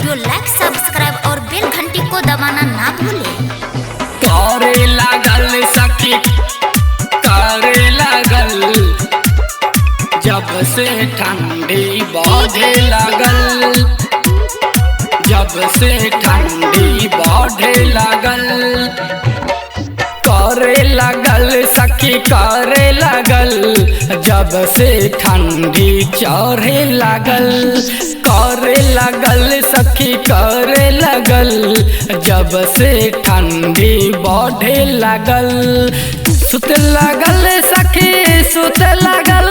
Video लाइक, subscribe और बेल घंटी को दबाना ना भूलें। करे लागल सखी, करे लागल जब से ठंडी बढ़े लागल, जब से ठंडी बढ़े लागल। करे लागल सखी, करे लागल जब से ठंडी चढ़े लागल। करे लागल सखी, करे लागल जब से ठंडी बढ़े लागल। सुत लागल सखी, सुत लागल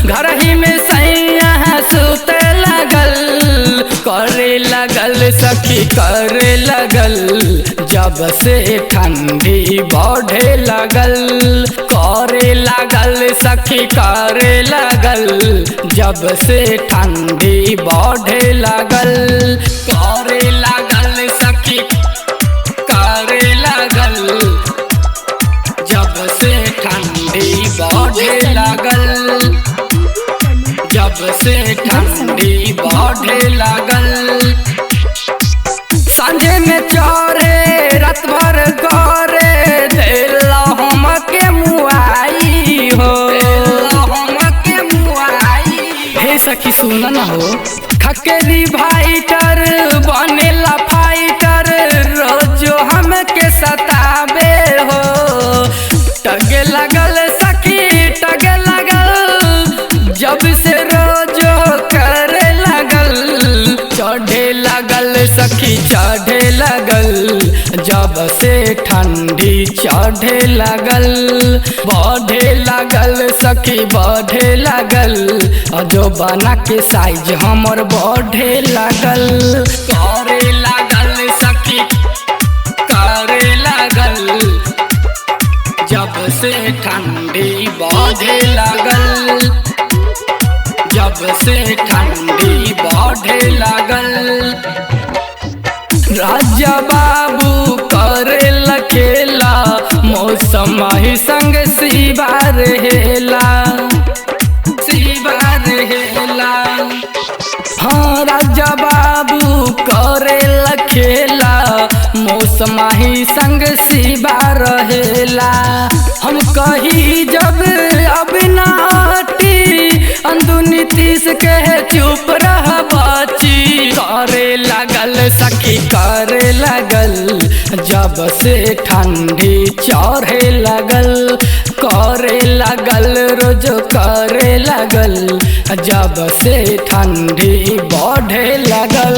घर ही में सैया सुत लागल। करे लागल सखी, करे लागल जब से ठंडी बढ़े लागल। करे लागल सखी, करे लागल जब से ठंडी बढ़े लागल। करे लागल सखी, करे लागल जब से ठंडी बढ़े लागल, जब से ठंडी बढ़े लागल। सांझे में चढ़े रात भर करे देला हम के मुआई हो, हम के मुआई। हे सखी सुन न हो, खकेरी भाईटर बनेला फाइटर, रोज हम के सताबे हो। टगे लागल सखी, टगे लागल जब से रोज करे लागल। चढ़े लागल सखी, चढ़े लागल जब से ठंडी चढ़े लागल। बढ़े लागल सखी, बढ़े लागल जो बना के साइज हमर बढ़े लागल। करे लागल सखी, करे लागल जब से ठंडी बढ़े लागल, जब से ठंडी बढ़े लागल। राजा बाबू करे लखेला, मौसम ही संग सिवा रहेला, सिवा रहेला। हाँ राजा बाबू करे लखेला, मौसम ही संग सिवा रहेला। हम कही जब अब नाटी, अंदुनी तीस के चुप रह बची। करे लागल सखी, करे लागल जब से ठंडी चढ़े लागल। करे लागल रोज करे लागल जब से ठंडी बढ़े लागल।